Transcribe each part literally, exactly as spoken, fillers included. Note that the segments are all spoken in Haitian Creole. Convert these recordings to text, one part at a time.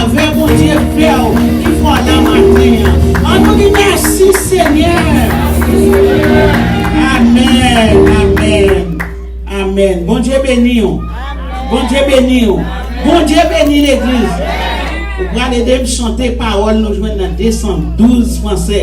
Avè Bondye fè w ki fè w la maten an. Ann nou di mèsi, Senyè. Amèn, amèn, amèn. Bondye beni w. Bondye beni w. Bondye beni legliz. Ou pral ede m chante pawòl nou jwenn nan de san douz fransè.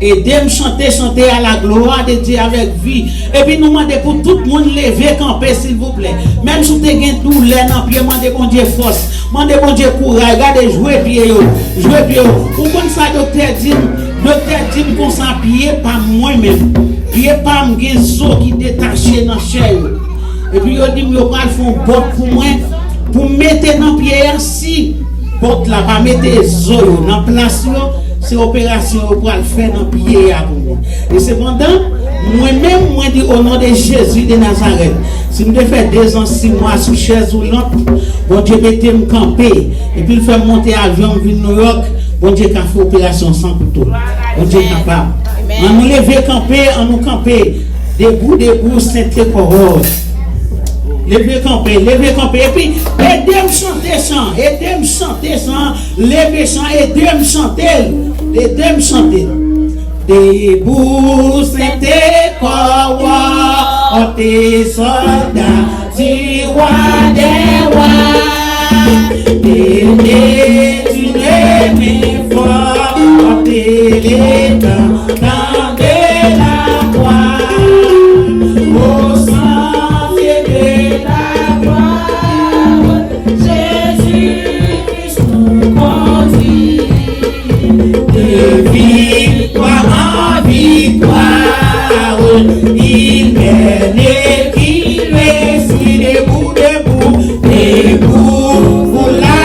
Ede m chante chante à la gloire de Dieu avec vi. Epi nou mande pou tout moun leve kanpe, silvouplè. Menm si w te gen doulè nan pye, mande Bondye fòs. Mande Bondye kouraj. Gade, jwe pye yo. Jwe pye yo. Ou konn sa doktè di m? Doktè di m konsa, pye pa m mwen menm. Pye pa m gen zo ki detache nan chè yo. Epi yo di m yo pral fè yon bòt pou mwen, pou m mete nan pye a, si bòt la pa mete zo yo nan plas yo, se operasyon yo pral fè nan pye a pou mwen. E sepandan, mwen menm, mwen di, o non de Jezi de Nazarèt, si m te fè dezan sis mwa sou chèz woulant, Bondye mete m kanpe, epi l fè m monte avyon, m vin Nouyòk, Bondye ka fè operasyon san kouto. Bondye kapab. Ann nou leve kanpe, ann nou kanpe. Debout, debout, Sainte Parole. Leve kanpe, leve kanpe. Epi, ede m chante chan, ede m chante chan, leve chan, ede m chante l, ede m chante l. Debout, Sainte Parole, sòlda du roi des rois. Aidez-nous, mes frères, porter les tendons de la croix au centre de la gloire. Jésus-Christ nous conduit de victoire en victoire. Il mène et il réussit, debout, debout, debout pour la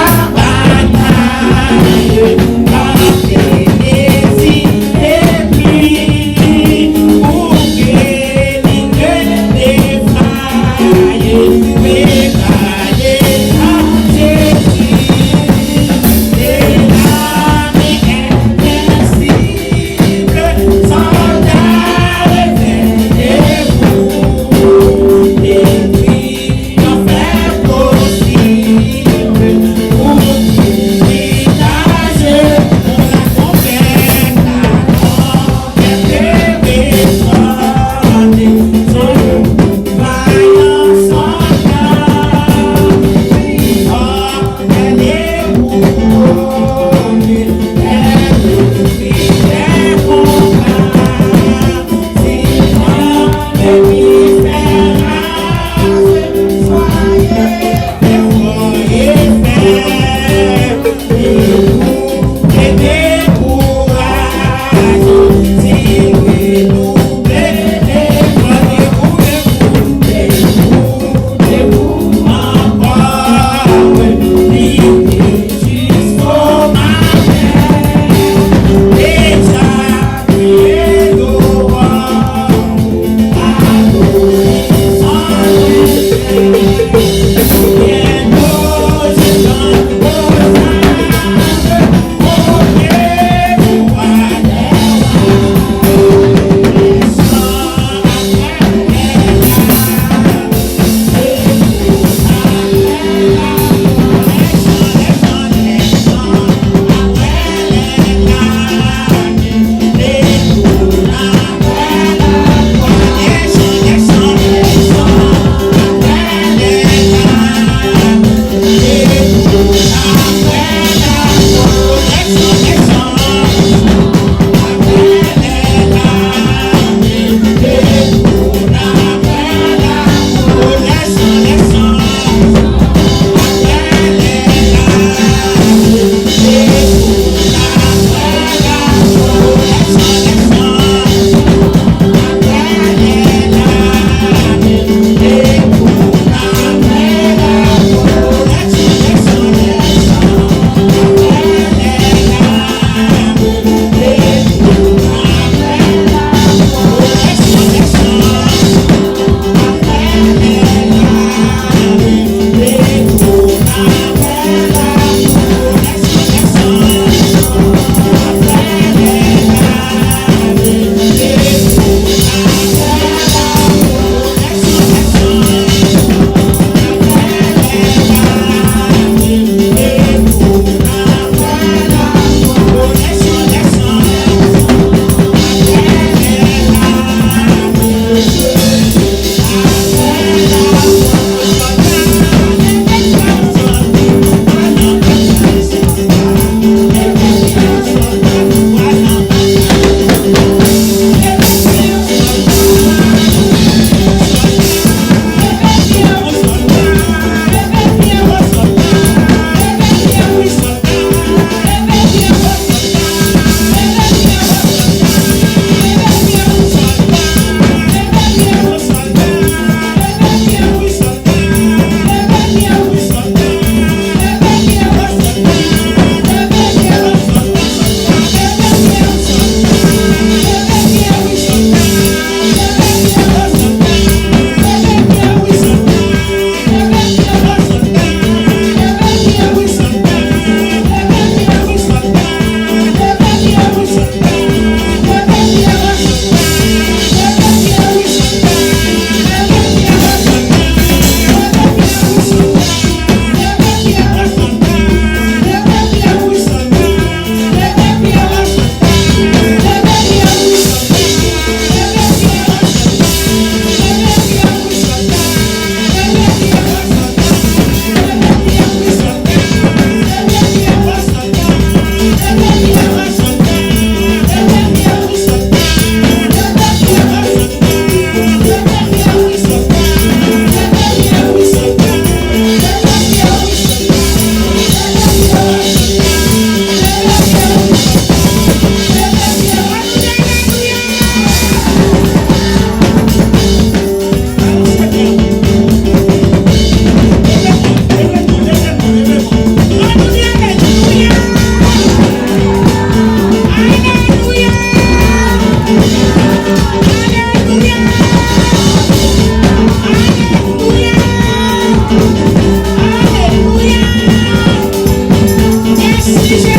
Jezi.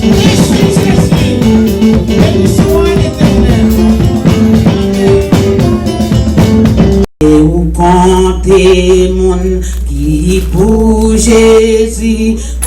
Mèsi, Jezi. Beni swa Letènèl. E ou konte moun ki pou Jezi.